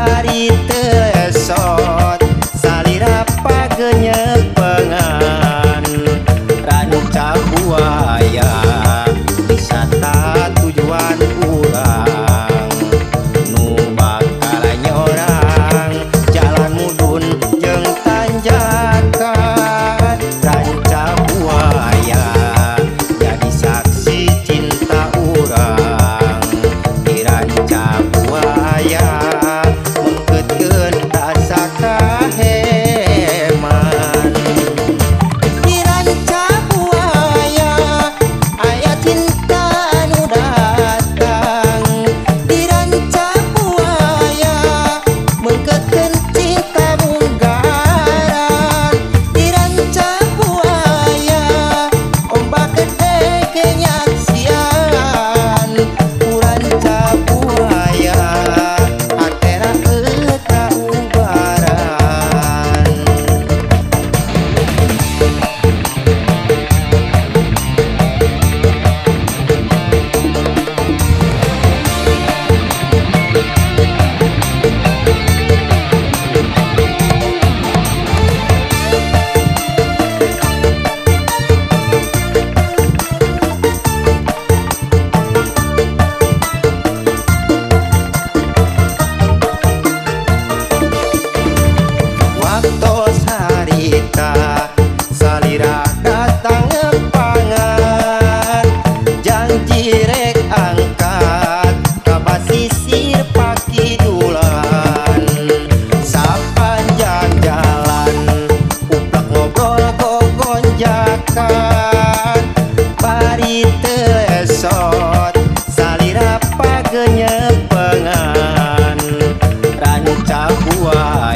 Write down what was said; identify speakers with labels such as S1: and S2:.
S1: Bari telesot salira pagenyepengan Ranca Buaya wisata tujuan urang nu bakal nyorang jalan mudun jeung tanjakan Ranca Buaya jadi saksi cinta urang di Ranca Buaya mengkeutkeun rasa kaheman di Ranca Buaya aya cinta anu datang di Ranca Buaya mengkeutkeun cinta munggaran di Ranca Buaya ombak gede kenyaksian ku Ranca Buaya atera kaubaran. Waktos harita salira datang ngepangan janji rek angkat ka basisir pakidulan sapanjang jalan uplak ngobrol gogonjakan bari telesot salira pagenyepengan Ranca Buaya.